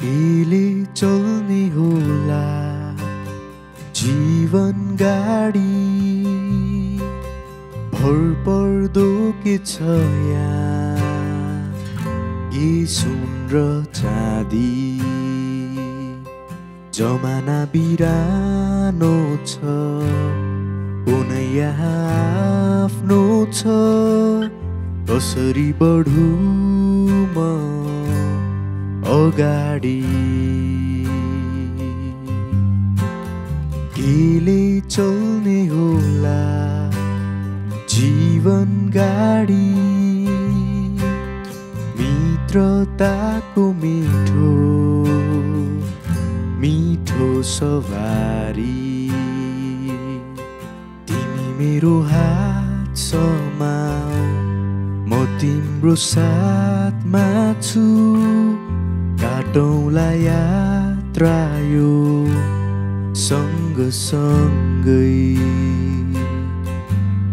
केले चल्ने होला जीवन गाडी भरपर्दो के छ यहाँ के सुन र चाँदी जमाना बिरानो छ कुन यहाँ आफ्नो छ कसरी बढु म अगाडि केले चल्ने होला जीवन गाडी मित्रताको मिठो मिठो सवारी तिमी मेरो हात समाऊ म तिम्रो साथमा छु काटौँला यात्रा यो सँगसँगै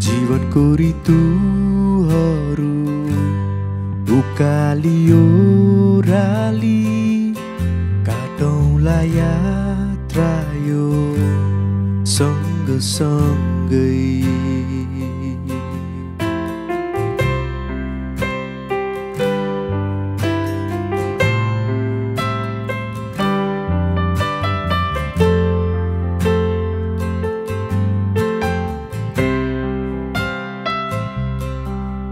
जीवनको ऋतुहरू उकालियो राली काटौँला यात्रा यो सँगसँगै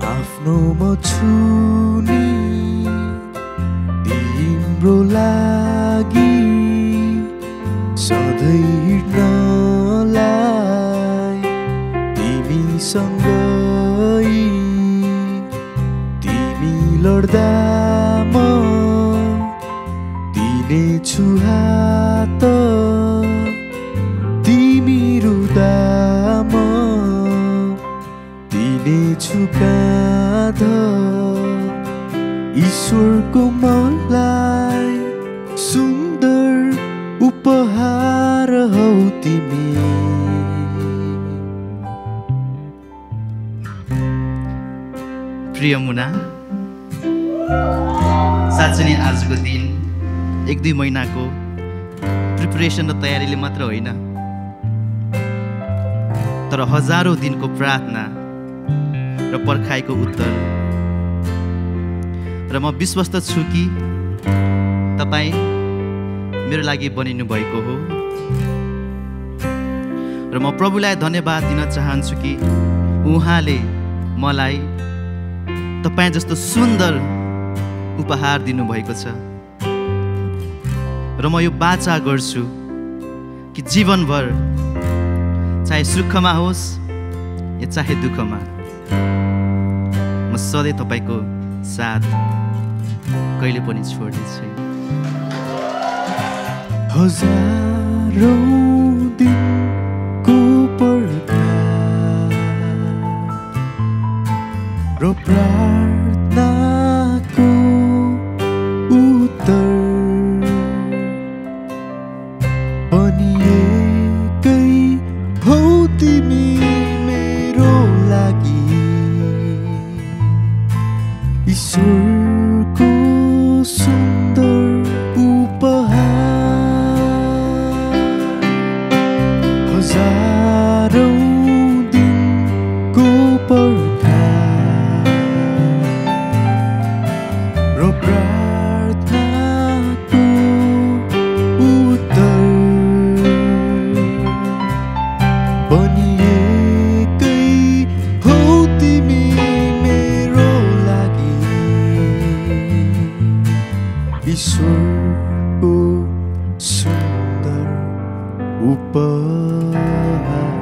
आफ्नो म छु नि तिम्रो लागि सधैँ हिँड्नलाई तिमीसँगै तिमी लड्दा म दिनेछु हात तिमी रुँदा म दिनेछु काँध ईश्वरको मलाई सुन्दर उपहार हौ तिमी प्रिय मुना साँच्चै नै आजको दिन 1-2 महिनाको प्रिपरेसन र तयारीले मात्र होइन तर हजारौं दिनको प्रार्थना र पर्खाइको उत्तर र म विश्वस्त छु कि तपाईँ मेरो लागि बनिनु भएको हो र म प्रभुलाई धन्यवाद दिन चाहन्छु कि उहाँले मलाई तपाईँ जस्तो सुन्दर उपहार दिनुभएको छ र म यो बाचा गर्छु कि जीवनभर चाहे सुखमा होस् या चाहे दुःखमा म सधैँ तपाईको साथ कहिले पनि छोड्ने छैन हजारौं दिनको पर्खाइ र प्रार्थनाको उत्तर बनिएकै हौ तिमी मेरो लागि ईश्वरको सुन्दर उपहार हजारौं दिनको पर्खाइ र प्रार्थनाको उत्तर बनिएकै हौ तिमी मेरो लागि ईश्वरको सुन्दर उपहार